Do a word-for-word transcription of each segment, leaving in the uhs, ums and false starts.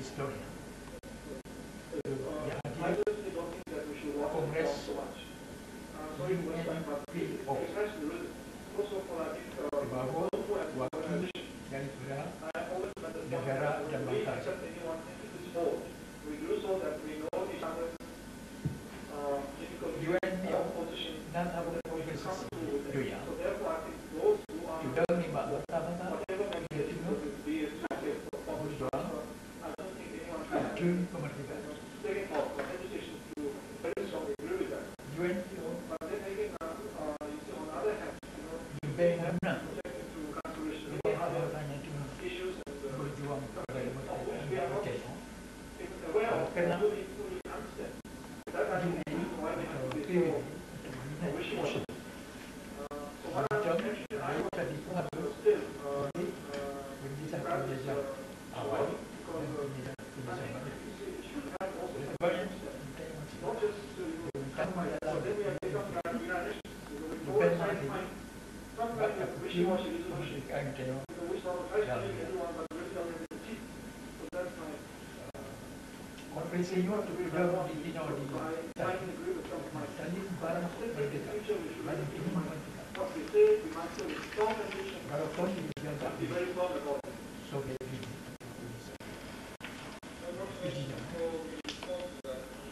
Estonia. Yang hadir Kongres U N P O di bawah wakil daripada negara dan bangsa. U N P O na saboh organisasi donya nyang nibak bangsa-bangsa nyang teungoh berjuang keu kemerdekaan. U N P O leubeh guna keu bangsa-bangsa nyang teungoh berjuang keu kemerdekaan. Kena U N atau P B B untuk membina Indonesia. Macam mereka dipengaruhi oleh penjajah-penjajah awal dan penjajah-penjajah baru. Oleh sebab itu, kita masih berhutang dalam bukan maklum, sebab tak kecil kemerdekaan kita dalam Konferensi nyoe teupeuduek di inoe di Taiwan. Tali barang merdeka, barang timur merdeka. Barokon di jaga Soviet Union. Ijinya,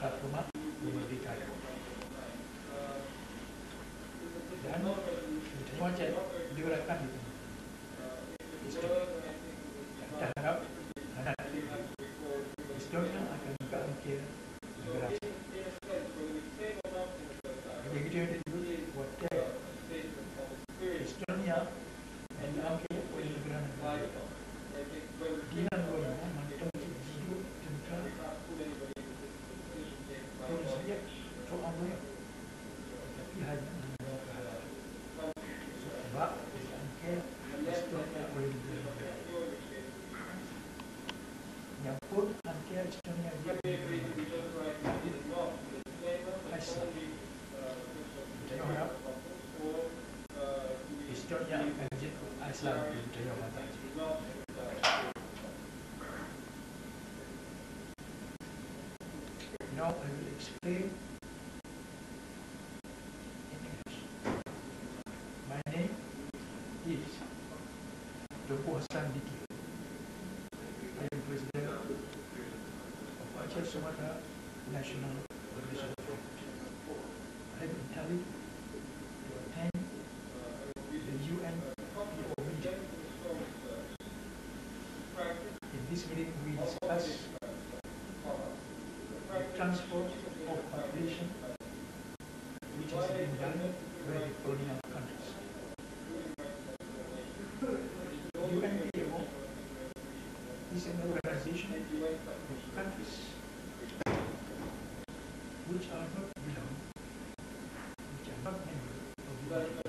ka peumat kemerdekaan. Dan di Taiwan cek, di gerakan itu. Estonia. Dan taharap anak Estonia akan mengangkat negara. Jadi, kita ada dua, whatever. Estonia akan diangkat oleh negara-negara. Di dalam dua ini, mantong hidup tentara. Terus dia, soal dia. Tapi hanya menyebabkan sebab diangkat Estonia oleh negara. Nyang pun angkat Estonia di Islam. Kita harap Estonia akan jeuet Islam di Taiwan. Now I will explain. My name is Teungku Hasan Diki. I am president of Aceh Sumatra National Liberation Front. I am entitled to attend the U N P O meeting. In this meeting, we discuss the transfer of population which has been done by the colonial countries. U N P O is an organization of countries which are not belong, which are not member of the